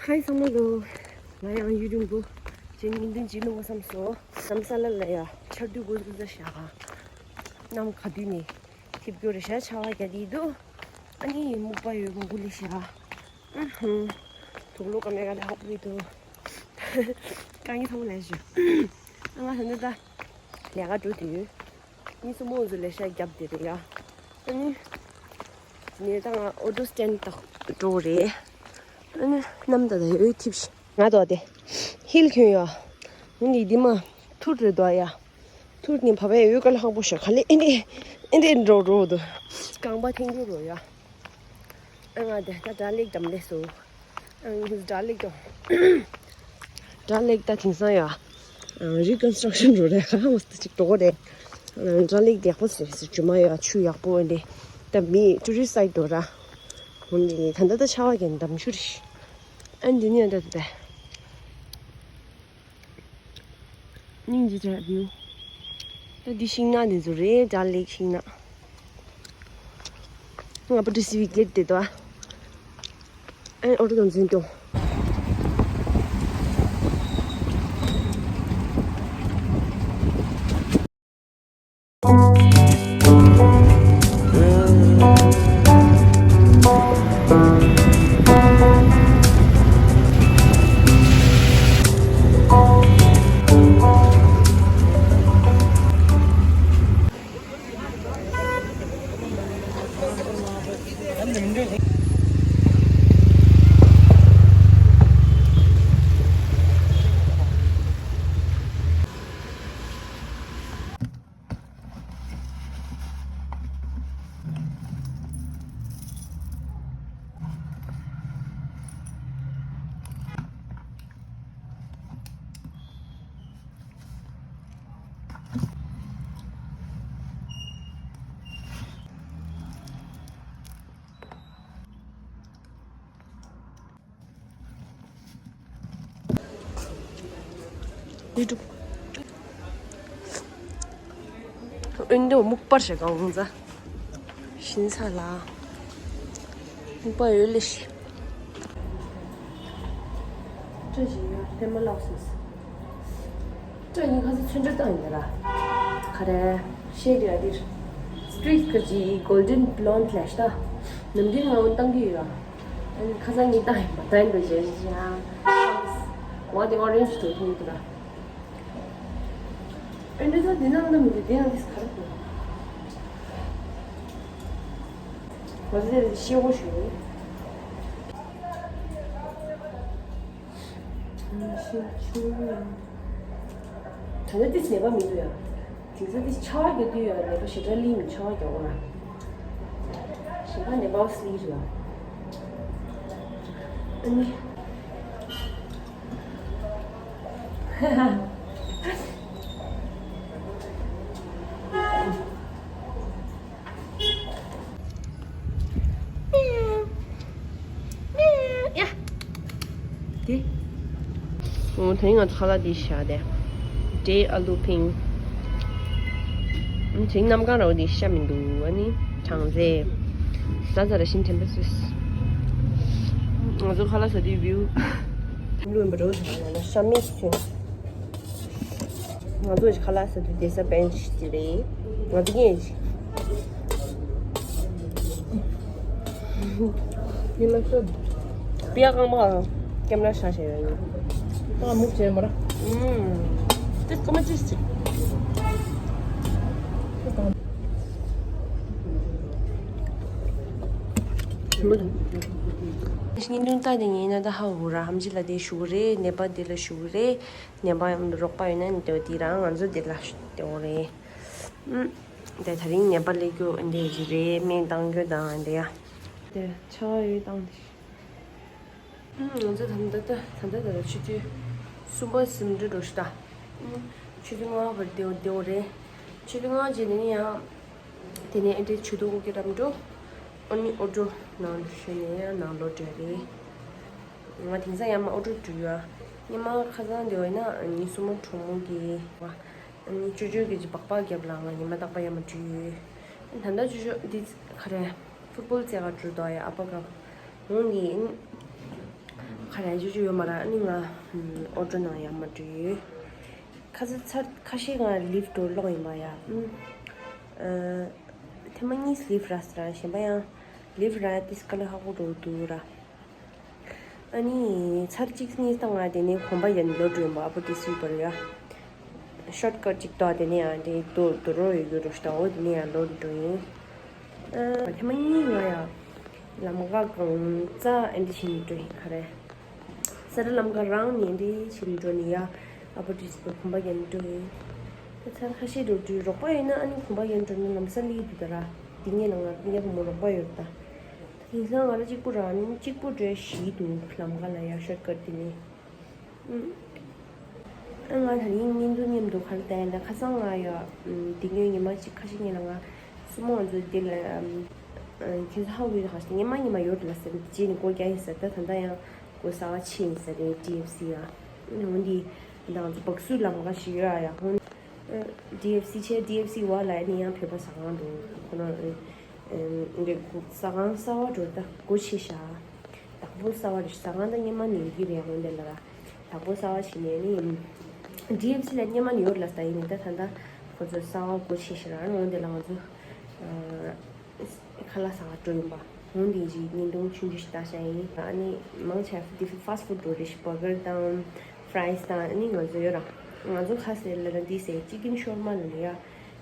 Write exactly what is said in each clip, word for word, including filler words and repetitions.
ཧའི་ཚང་མ་ལོ། ང་ཡང་ཡུན་རིང་པོ་ཅིག་བརྙན་ཐུང་བྱེད་མི་འོང་བསམ་སོང་། ལམ་སང་ལ་ལ་ཡ་ཆར་དུས་འགོ་འཛུགས་ས་བཞག་ག་གནམ་ག་དུས་ནས་འཐིབས་རྒྱུ་རེད་ཤག་ཆར་པ་རྒྱག་གི་འདུག་ཨ་ནི་སྨུག་པ་ཡོད་མང་པོ་སླེབས་ཤག་ཨ་ཧུམ། དུག་ལོག་ག་མེད་ག་ལ་ཧོབ་གི་འདུག་དཀའ་ངལ་ཚང་མ་ལས་ཞུ། ཨ་ང་ད་ནི་ད་ལས་ཀ་འགྲོ་དུས་ཡོད། ངའི་སྲུ་མོ་ཚོ་ལས་ཤག་རྒྱབ་དེ་རེད་ཡ། ཨ་ནི། ངས་ད་ང་ཨོ་ཊོ་སི་ཊེན་ཌི་དག་འགྲོ་རེད། ཨ་ནི་གནམ་ད་ད་འོད་འཐིབས་ཤིག་ང་དོ་དེ། ཧིལ་ཁྱོད་ཡ། ངུ་ནི་འདི་མ། ཐུར་རེད་དོ་ཡ། ཐུར་ནི་བ་བའི་འོད་དཀར་ལྷག་པོ་ཤོག་ག་ལེ་ཨེ་འདྲེ། ཨེ་འདྲེ་འགྲོ་འགྲོ་དུ། རྐང་པ་འཐེན་རྒྱུ་རོ་ཡ། ཨ་ང་དེ་ད་དགྲ་ལེགས་འགྲམ་ལས་སུ། ཨ་ང་དགྲ་ལེགས་དང་། དགྲ་ལེགས་ད་དེང་སང་ཡ། རི་ཀོན་སི་ཊྲག་ཤན་འགྲོ་རེད་ག་རང་བ་སི་ཅིག་འགྲོ་གོ་རེད། དགྲ་ལེགས་ཡག་པོ་ཟེར་ཟེར་ཇུ་མ་ཡ་ཆུ་ཡག་པོ་འདི། ད་མི་ཊུ་རི་སི་ཊི་སའི་ཊི་འགྲོ་ར། འོན་ཏེ་ད་ལྟ་ད་ཆར་པ་གན་འདམ་ཆུ་རེད། ཨ་འདི་ནི་ད་ད་ད། སྙིང་རྗེ་དྲག་བིའུ། ད་འདི་ཤིང་ནགས་འདི་ཚོ་རེད་དགྲ་ལེགས་ཤིང་ནགས། ང་པུ་ཏི་སི་བི་གེ་ཊི་དེ་དོ། ཨེ་ཨོ་ཏོ་དང་འཛིན་ཏོ། ཡུ་ཊུབ། ཨིན་དུ་སྨུག་པར་ཞིག་གང་ཟ། ཤིན་ས་ལ། སྨུག་པ་ཡོད་ལེ་ཤི། སྐྲ་ཞིག་ཡོད་ལྷད་མ་ལགས་སོ། སྐྲ་ཡིན་ཁ་ས་ཚོན་ཁྲ་བཏང་ཡིན་ར། ག་རེ། ཤེས་རྒྱ་འདིར། སི་ཊི་རིག་གི་གོལ་ཌན་བྷི་ལོན་ཌི་ལས་ཤ་ད། ནམ་རྒྱུན་ང་འོན་བཏང་གི་ཡོད་ར། ཨ་ནི་ཁ་སང་ངས་བཏང་ཡིན་པ་བཏང་འདུག་ཅེས་ཤ། ཝ་དེ་ཨོ་རེན་ཇི་དུ་ཐུང་དུ་ར། ཨེ་འདྲ་ཚོ་འདི་ནང་ལ་མི་འདུག་འདི་ནང་འདི་ག་རེ་འདུག་ང་ཚོ་དེ་ཤེས་བོ་ཞུ། ད་ལྟ་འདི་ནད་པ་མི་འདུག་ཡ། དེང་སང་འདི་ཆར་པ་རྒྱག་དུས་ཡ་ནད་པ་ཞེ་དྲག་སླེབས་མི་ཆར་པ་རྒྱག་གོ་ར། ཞེ་དྲག་ནད་པ་སླེབས་རེད་ལ། ཨ་ནི། ཡ། དེ། ཨོ་དེ་ང་ཚོ་ཁ་ལག་འདི་བཞག་སྟེ། འབྲས་ཨ་ལུ་ཕིང་། དེ་གནམ་གང་ར་བ་འདི་ཤ་མི་འདུག་ཨ་ནི་གྲང་ཟས། ཟ་ཟ་ར་ཤིན་དྲན་པ་སོས། ང་ཚོ་ཁ་ལག་ཟ་དུས་བིའུ། ལུས་པ་འགྲོ་ཟ་ན་ཤ་མིག་ཐོན། ང་ཚོ་ཁ་ལག་ཟ་དུས་བསྡད་ས་བེན་ཆི་དེ་རེད། ང་ཚོ་ངས་ཅི། ཡིན་ལ་ཤོད། པིའ་རྐང་པ་ཀེམ་ར་ཤ་ཤ་ཡོད་ཡིན། ང་མུག་བྱས་མ་ར། ཨུམ། དེ་ཀ་མ་ཅི་སི། བརྙན་ཐུང་ལྟ་དེ་ཉིན་ན་ད་ཧ་གོ་ར་ཧམ་ཅི་ལ་དེ་ཞུ་གི་རེད། ནད་པ་དེ་ལ་ཞུ་གི་རེད། ནད་པ་རོགས་པ་ཡོད་ན་དེ་དེ་རང་ང་ཚོ་དེ་ལ་ཞུ་དེ་འོ་རེད། ཨུམ། དེ་དེ་རིང་ནད་པ་སླེབས་རྒྱུ་འདི་ཞིག་རེད། སྨན་བཏང་རྒྱུ་དང་འདི་ཡ། དེ་ཆ་བ་ཡོད་བཏང་དེ། ཨུམ། ང་ཚོ་ད་ལྟ་ད་ལྟ་ད་ལྟ་ཆུ་ཚོད་གསུམ་པ་ཟིན་འགྲོ་འགྲོ་ཞུ་ད། ཨུམ། ཆུ་ཚོད་ལྔ་པར་དེ་འོ་དེ་འོ་རེད། ཆུ་ཚོད་ལྔ་རྗེས་ནས་ཡང་། དེ་ནས་ཨེ་འདྲའི་ཆུ་དུང་གི་རམ་འགྲོ། ཨ་ནི་ཨོ་ཊོ་ནང་ཞོན་ནས་ཡང་ནང་ལོག་འགྲོ་རེད། ང་དེང་སང་ཡང་མ་ཨོ་ཊོ་འགྲོ་ཡོད། སྔོན་མ་ཁ་སང་དེ་བས་ན་ངའི་སྲུ་མོ་གྲོགས་མོ་གི་བ། ཨ་ནི་ཅོ་ཅོ་གི་ཅི་སྦག་སྦག་རྒྱབ་ལ་ང་ཉི་མ་རྟག་པ་ཡང་མ་འགྲོ་ཡོད། ད་ལྟ་ཅོ་ཅོ་འདི་ག་རེ། ཕུཊ་བོལ་རྩེད་ག་འགྲོ་དོ་ཡ་ཨ་ཕ་ག་འོང་གི་ཡིན། ཁ་རས་ཅོ་ཅོ་ཡོད་མ་ར། ཨ་ནི་ང་ཨོ་ཊོ་ནང་ཡར་མར་འགྲོ་ཡོད། ཁ་ས་ཚར་ཁ་ཤས་ང་ལིབ་འགྲོ་ལོག་ཡིན་པ་ཡ། ཨ་ཐེངས་མ་གཉིས་ལིབ་རག་སོང་ར། གཞན་པ་ཡང་ལིབ་རག་ཡ་ཏིས་ཀ་ལ་ཧ་གོ་འགྲོ་འདུག་ར། ཨ་ནི་ཚར་གཅིག་གཉིས་ད་ང་དེ་ནས་གོམ་པ་ཡར་ལོག་འགྲོ་ཡིན་པ། ཨ་པོ་ཏི་སུའི་བར་ཡ། ཤོཊ་ཀཊ་ཅིག་ཏོ་དེ་ནས་ཡང་དེ་དོ་དོ་རོ་ཡོད་རྒྱུ་རོ་ཤི་ཏོ། འོ་དེ་ནས་ཡང་ལོག་འགྲོ་ཡིན། ཨ་ཐེངས་མ་གཉིས་ང་ཡ་ལམ་ཁ་གང་ཙ་ཨེ་འདྲ་བྱས་ནས་འགྲོ་ཡིན་ཁ་རེ། ས་ར་ལམ་ཁ་རང་ནས་འདི་ཕྱིར་འགྲོ་ནས་ཡ། ཨ་པོ་ཏི་སུའི་བར་གོམ་པ་ཡར་འགྲོ་ཡིན། ད་ཚར་ཁ་ཤས་འགྲོ་དུས་རོགས་པ་ཡོད་ན་ཨ་ནི་གོམ་པ་ཡར་འགྲོ་ན་ལམ་སང་སླེབས་འདུག་ད་ར། དེ་ངས་ལ་ང་ངའི་བུ་མོ་རོགས་པ་ཡོད་ད། དེང་སང་ང་ལ་གཅིག་པུ་ར། ཨ་ནི་གཅིག་པུ་འགྲོ་བཞི་འདུག་ལམ་ཁ་ལ་ཡ་ཤོཊ་ཀཊ་དེ་ནས། ཨ་ང་ད་རིང་བརྙན་ཐུང་མཉམ་དུ་ག་རེ་བལྟས་ཡིན་ད། ཁ་སང་ང་ཡ་དེ་སྔོན་ཉི་མ་གཅིག་ཁ་ཤས་སྔོན་ལ་ང་སྲུ་མོ་ང་ཚོ་འདི་ལ་ཁྱེད་ཚོ་ཧ་གོ་ཡོད་ད། ཁ་ཤས་སྔོན་མ་ཉི་མ་ཡོད་ལ་ཟེར་རྗེས་ནས་སྒོ་རྒྱག་ཡིན་ཟེར། ད་ད་ལྟ་ཡང་སྒོ་གསར་པ་ཕྱེ་ཡིན་ཟེར་རེད། ཌི་ཨེཕ་སི་ཡ། འོན་ཏེ་ད་ང་ཚོ་བག་སུ་ལམ་ཁ་ཞིག་ཡོད་ཨ་ཡ། འོན་ཌི་ཨེཕ་སི་བྱས། ཌི་ཨེཕ་སི་བར་ལ་ནི་ཡང་བོད་པ་ཟ་ཁང་འདུག་ཁོ་ན་འདི་ཟ་ཁང་གསར་པ་འགྲོ་ད་སྒོ་ཕྱེ་ཤག་བདག་པོ་གསར་པ་རེད། ཟ་ཁང་ད་སྔོན་མ་ནས་ཡོད་ཀྱི་རེད། འོན་ཏེ་ལ་ར་བདག་པོ་གསར་པ་ཞིག་ནས་ནི་ཌི་ཨེཕ་སི་ལ་སྔོན་མ་ནས་ཡོད་ལ་ད་ཡིན་ནི་ད་ད་ད་ཁོ་ཚོ་གསར་པ་སྒོ་ཕྱེ་ཤག་ར། འོན་ཏེ་ལ་ང་ཚོ་ཁ་ལག་ཟ་ག་འགྲོ་ཡིན་པ། འོན་ཏེ་ཅིག་བརྙན་ཐུང་ཆུང་ཆུང་ཞིག་ལྟ་ཤག་ཡིན། ཨ་ནི་མང་ཆེ་བ་འདི་ཕཱ་སི་ཊི་ཕུཌ་འགྲོ་རེད་ཤག་བར་གར་དང་ཕ་རའི་སི་དང་། ཨ་ནི་ང་ཚོ་ཡོད་ར། ང་ཚོ་ཁ་སེ་ལ་ར་འདི་སེ་ཅི་ཀིན་ཤོར་མ་ལ་ནི་ཡ།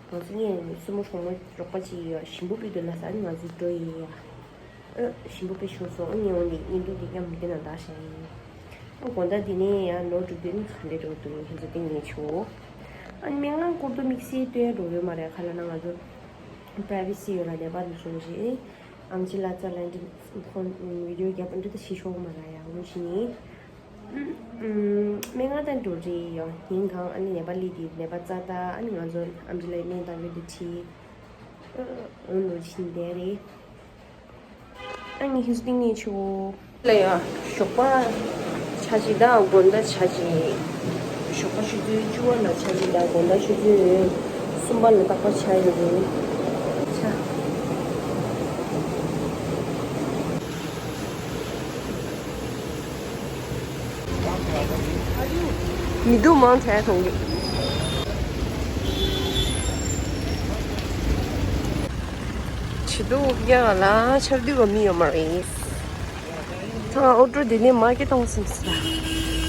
ང་ཚོ་ངའི་སྲུ་མོ་གྲོགས་མོ་རོགས་པ་ཅིག་ཡོད། ཞིམ་པོ་ཕུད་དུ་ལ་ཟ་ནི་ང་ཚོ་འགྲོ་ཡིན་ཡ། ཨ་ཞིམ་པོ་དཔེ་བྱུང་སོང་། ཨ་ནི་འོན་ཏེ་བརྙན་ཐུང་འདི་མཉམ་དུ་ན་ད་ཤག་ཡིན། ཨ་དགོང་དག་འདི་ནས་ཡང་ལོག་འགྲོ་དུས་ནི་ག་འདྲ་འགྲོ་འདུག་ཁྱེད་ཚོ་སྟེང་ནས་ཆུ་བོ། ཨ་ནི་སྨན་ཁང་སྐོར་དུ་དམིགས་བསལ་སྟོན་ཡ་འགྲོ་ཡོད་མ་རེད། ག་ལ་ན་ང་ཚོ་པ་རའི་ཝེ་སི་ཡོད་ར། ནེ་པ་ལ་སོང་ཞིག་ཨམ་ཆི་ལ་ཙ་ལ་འདི་ཁོང་བི་ཌི་ཡོ་རྒྱབ་འདྲི་ད་ཤི་ཤོག་མ་ར་ཡ། འོ་ཞིག་ནི། སྨན་ཁང་དང་འགྲོ་རེད་ཡོང་ཉིན་གང་། ཨ་ནི་ནེ་པ་ལི་དེ་ནེ་པ་ཙ་ད། ཨ་ནི་ང་ཚོ་ཨམ་ཆི་ལ་སྨན་བཏང་གི་འདི་ཁྲིད། འོ་འགྲོ་ཕྱིན་བསྡད་རེད། ཨ་ནི་ཧིན་སུ་ཏིང་ནི་ཆུ་ལ་ཡ་ཞོགས་པ་ཆ་གཅིག་དང་དགོང་དག་ཆ་གཅིག་ཞོགས་པ་ཆུ་ཚོད་བཅུ་པ་ལ་ཆ་གཅིག་དང་དགོང་དག་ཆུ་ཚོད་གསུམ་པ་ལ་རྟག་པར་ཆ་ཡོད་རེད། ཆ། མི་འདུག་མང་ཆེ་མཐོང་གི། ཆི་འདུག་རྒྱ་གར་ལ་ཆར་དུས་བ་མི་ཡོད་མ་རེད། ཚང་ཨོ་ཊོ་འདི་ནས་མ་སྐྱེ་གཏོང་སེམས་སི་ལ།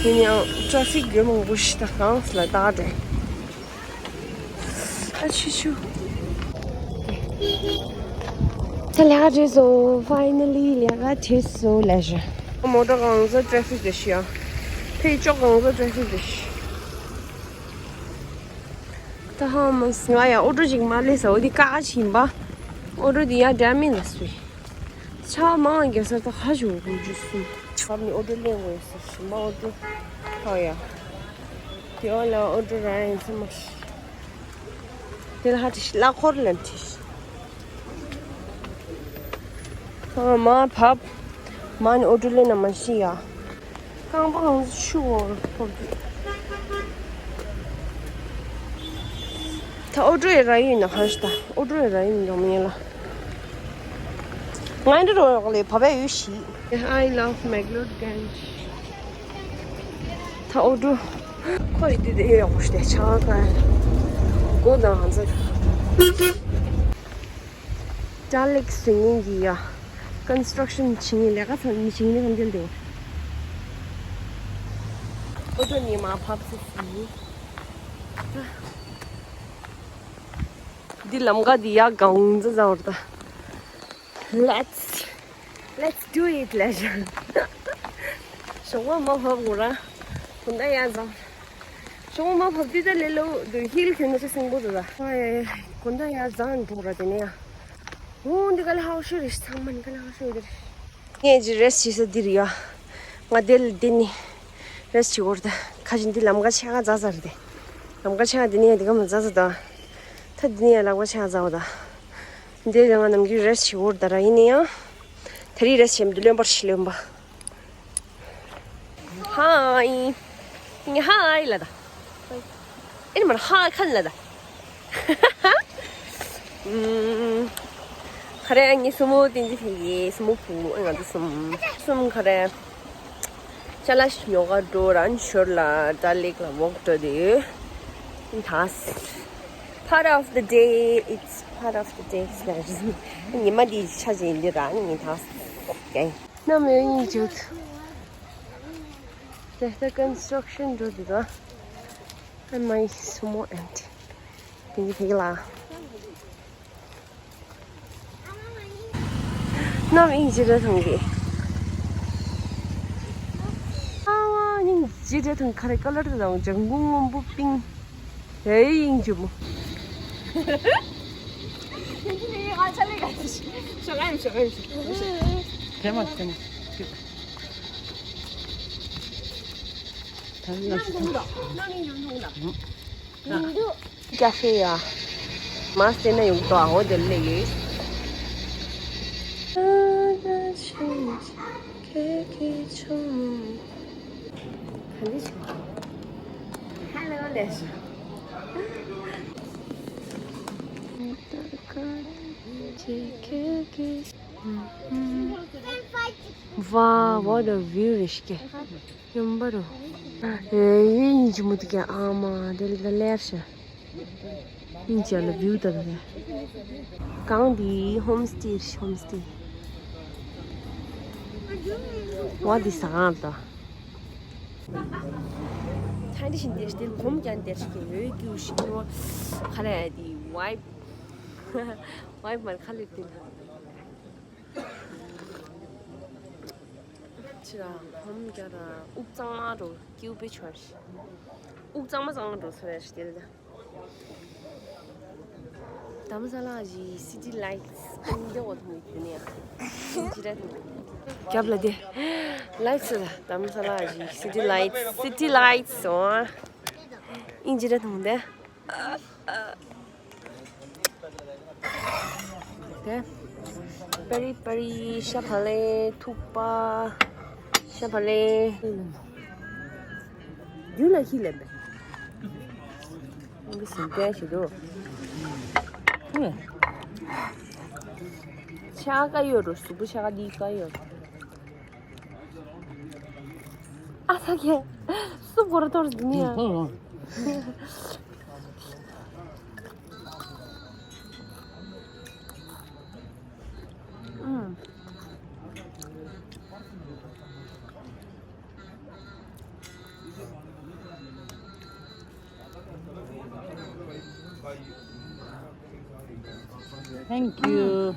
དེ་ནས་ཡང་ཊ་ཕིག་ཡོད་མང་པོ་ཞིག་ད་གང་སི་ལ་ད་འགྲོ། ཨ་ཆུ་ཆུ། ད་ལས་ཀ་བྱས་སོ། ཕའི་ནལ་ལི་ལས་ཀ་བྱས་སོ་ལས་བྱ། མོ་ཊ་གང་ས་ཊ་ཕིག་རེད་ཤག་ཕའི་ཅོག་གང་ས་ཊ་ཕིག་རེད་ཤག་ད་ཧ་མ་སི་ང་ཡ་ཨོ་ཊོ་ཅིག་མ་སླེབས་ས། འོ་དེ་ཀ་ཁ་ཕྱིན་པ། ཨོ་ཊོ་དེ་ཡ་འདྲ་མིན་ལ་སུས། ཆ་མང་རྒྱ་སར་ད་ཁ་ཞུ་དགོས་རྒྱུ་སུ། བབ་ནི་ཨོ་ཊོ་ལེན་དགོས་ཟེར་ཞིམ་པ་ཨོ་ཊོ། ཧ་ཡ། དེ་བ་ལ་ཨོ་ཊོ་ར་ཡིན་ས་མ་ཤི། དེ་ལ་ཧ་ཏི་ཤི་ལ་འཁོར་ལེན་ཏི་ཤི། ཨ་མ་བབ། མ་ནི་ཨོ་ཊོ་ལེན་ན་མ་ཤི་ཡ། རྐང་པ་གང་ཚོ་ཆུ་བོར་འཁོར་དུས། ད་ཨོ་ཊོ་ཡི་ར་ཡིན་ན་ཧ་ཤི་ད། ཨོ་ཊོ་ཡི་ར་ཡིན་འགྲོ་མི་ཡིན་ལ། ང་འདི་རོ་ཡོག་ལེ་བ་བའི་ཡུལ་ཤི། I love Megalodganj. ད་ཨོ་ཊོ། ཁོ་ཡི་དུས་དེ་ཡོད་ཡོག་ཤི་དེ་ཆ་ག་གོ་དང་ཧ་ཚ། ཏྲ་ལེགས་ཟེར་མཁན་གྱི་ཡ། ཀོན་སི་ཊྲག་ཤན་བྱེད་མཁན་ལས་ཀ་ཚང་མ་བྱེད་མཁན་གང་འདྲ་འདུག་ཨོ་ཊོ་ནི་མ་ཕབ་ཚེ་སི། འདི་ལམ་ཀ་འདི་ཡ་གང་ཚ་ཚ་བར་ད། Let's let's do it ལས་བྱ། ཞོགས་པ་མ་ཕབ་གོ་ར། དགོང་དག་ཡ་ཚ། ཞོགས་པ་མ་ཕབ་དུས་ད་ལེ་ལོ་དུ་ཧིལ་ཁྱོད་ནི་ཅི་སེང་པོ་དུ་ད། ཨ་ཡ་ཡ། དགོང་དག་ཡ་ཚ་འགྲོ་ར་དེ་ནས་ཡ། འོ་འདི་ག་ལ་ཧའོ་ཤི་རེད་ཚང་མ་འདི་ག་ལ་ཧའོ་ཤི་རེད། ངས་ཅི་རེ་སི་བྱེད་ས་འདི་རེད་ཡ། ང་དེ་ལ་འདི་ནི་རེ་སི་བྱེད་གོ་ར་ད། ཁ་ཅིག་འདི་ལམ་ཀ་ཆེ་ཁ་ཚ་ཚ་རེད་དེ། ལམ་ཀ་ཆེ་ཁ་འདི་ནས་འདི་ག་མ་ཚ་ཚ་ད། ད་འདི་ནས་ལམ་ཀ་ཆེ་ཁ་ཚ་བ་ད། འདི་ལ་ང་ནམ་རྒྱུན་རེ་སི་བྱེད་གོ་ར་ད་ར་ཡིན་ན་ཡང་། དེ་རིང་རེ་སི་བྱེད་མི་འདུག་ལོན་པར་ཤི་ལོན་པ། ཧའི། ངས་ཧའི་ལ་ད། ཨེ་ནི་མར་ཧ་ཁན་ལ་ད། ཨུམ། ཁ་རེ་ངས་སུ་མོ་ཏིན་ཇི་ཧེ་ཡེ་སུ་མོ་ཕུ་ཨེ་ང་ཚོ་གསུམ། གསུམ་ཁ་རེ། ཅ་ལག་ཉོ་ག་འགྲོ་རན་ཞོར་ལ་ཌལ་ལེག་ལ་ཝོག་འགྲོ་དུས། ད། Part of the day, it's part of the day. ཉི་མ་འདི་ཆ་ཅན་འདི་ར་ནི་ད། ཀེ། ནམ་ཡོད་ཡིན་ཇུ། དེ་ལྟ་ཀོན་སི་ཊྲག་ཤན་འགྲོ་འདུག་ག་ཨ་མའི་སུ་མོ་ཨེམ་ཊི། དེ་འདི་ཕེག་ལ། ནམ་ཨིན་ཇི་ར་ཐང་གི། ཨ་ཝ་ནི་ཇི་ར་ཐང་ཁ་རེ་ཀ་ལར་དང་ལྗང་གུ་སྔོན་པོ་པིང་། ཨེ་ཡིན་ཇི་མོ། ཀ་ཧྥེ་ཡ། མ་སྟེ་ན་ཡོང་ཏོ་ཨ་ཧོ་དེ་ལེ་ཡེ། Hello, Lesha. Wow, what a view, Rishke. Yumbaru. Yinji mutu ke ama, del da lerse. Yinji ala view da da. Kang di homestay, homestay. Wa di sa da. Thank you, Shindesh. Del kom kyan desh ke yo ki ushi no. Khala di vibe. Vibe mar khali din. ཕྱིར་ཧོམ་རྒྱ་ར་དབུགས་གཙང་མ་འགྲོ་ཀིའུ་པེ་ཆོར་ཤི། དབུགས་གཙང་མ་གཙང་མ་འགྲོ་སོ་ཡ་ཤི་དེ་ལ། དྷ་རམ་ས་ལ་གི་སི་ཊི་ལའི་ཊི་སི་ཨིན་ཇི་འོ་ཐུང་གི་ནི་ཡ། ཅི་ར་ཐུང་། རྒྱབ་ལ་དེ། ལའི་ཊི་སི་ལ་དྷ་རམ་ས་ལ་གི་སི་ཊི་ལའི་ཊི་སི་ཊི་ལའི་ཊི་སི་འོ། ཨིན་ཇི་ར་ཐུང་དེ། དེ། པ་རི་པ་རི་ཤ་བག་ལེབ་ཐུག་པ། ཤ་བག་ལེབ། རྒྱུ་ལ་ཁྱི་ལེན་པས། འདི་ཟིན་པས་ཞེས་དུ། ཆ་ག་ཡོད་རུ་གཟུགས་པོ་ཆ་ག་འདི་ག་ཡོད། ཨ་ས་ཁེ། སུ་བོར་ཐོར་ཟིན་ཡ། Thank you.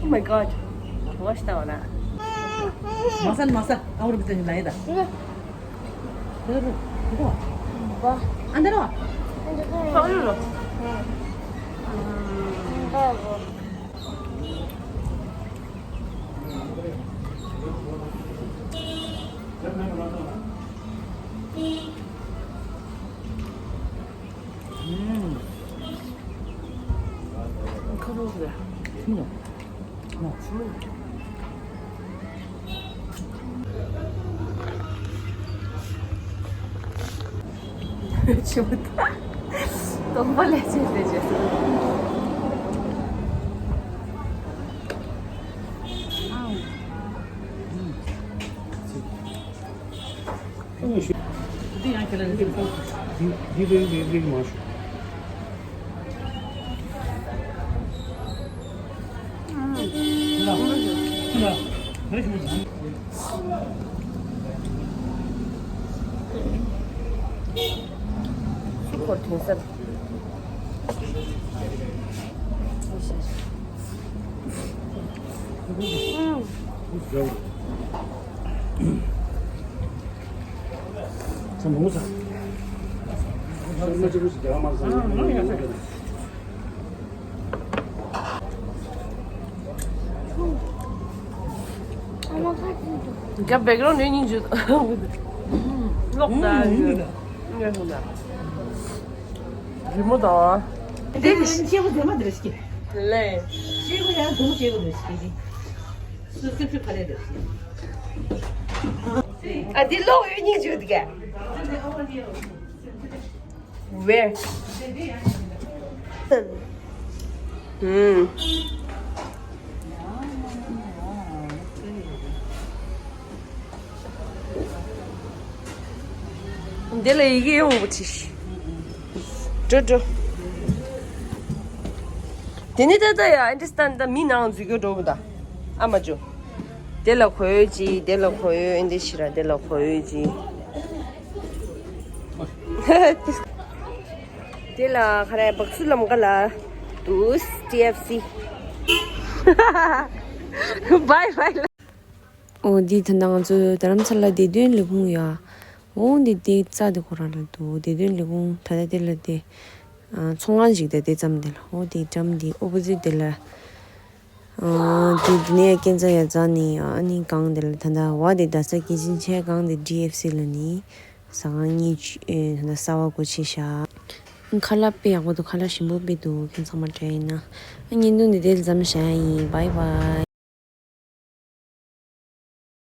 Oh my god. Watch that one. རྒྱབ་བེག་རོན་ནས་སྙིང་རྗེ། ལོག་ད། ངས་ཧུ་ད། རི་མོ་དང་། དེ་ནི་ཤེས་བུ་དེ་མ་དེ་རེད་ཀྱི། ལེ། ཤེས་ ཁོང་ཅེས་པོ་འདུག་ཟེར་གྱི། སུ་སུ་ཁྲུ་ཁ་ལེ་འདུག་ཟེར། ཨ་འདི་ལོག་ཡོད་སྙིང་རྗེ་འདུག་གས། Where? ཧུམ། འདི་ལ་ཡི་གེ་ཡོང་བ་ཅི་ཞིག་འགྲོ་འགྲོ། དེ་ནི་ད་ལྟ་ཡ་ཨན་ཌར་སི་ཊན་ཌི་ད་མི་ནང་འཛུལ་རྒྱུ་འགྲོ་བ་ད། ཨ་མ་ཇོ། དེ་ལ་གོ་ཡོད་ཅི། དེ་ལ་གོ་ཡོད། ཨན་ཌི་ཤི་ར་དེ་ལ་གོ་ཡོད་ཅི། དེ་ལ་ཁ་ར་བག་སུ་ལམ་ཀ་ལ་དུས་ཊི་ཨེཕ་སི། བའི་བའི། ཨོ་འདི་ད་ལྟ་ང་ཚོ་རྡ་རམ་ས་ལ་བདེ་དོན་ལས་ཁུངས་ཡ། འོ་འདི་དེ་རྩ་དེ་ཁོ་རང་ལ་འདུག་བདེ་དོན་ལས་ཁུངས་ད་ལྟ་དེ་ལ་དེ། ཨ་ཚོང་ཁང་ཞིག་དེ་དེ་ཙམ་དེ་ལ། འོ་དེ་འགྲམ་དེ་ཨོ་པོ་ཟིཊ་དེ་ལ། ཨ་དེ་དེ་ནས་སྐས་འཛེག་ཡར་འཛེགས་ནས་ཨ་ནི་སྒང་དེ་ལ་ད་ལྟ་བ་དེ་རྡ་ས་སྐྱེད་ཆེན་ཆེ་སྒང་དེ་ཌི་ཨེཕ་སི་ལ་ནི། ཟ་ཁང་གཉིས་ཆུ་ཨེ་ད་ལྟ་གསར་པ་སྒོ་ཕྱེ་ཤག་ཁ་ལག་དཔེ་ཡག་པོ་འདུག་ཁ་ལག་ཞིམ་པོ་དཔེ་འདུག་ཁྱེད་ཚང་མ་དྲན་ཡིན་ན། ཨ་བརྙན་ཐུང་འདི་དེ་ཙམ་བཞག་ཡ་ཡིན། བའི་བའི།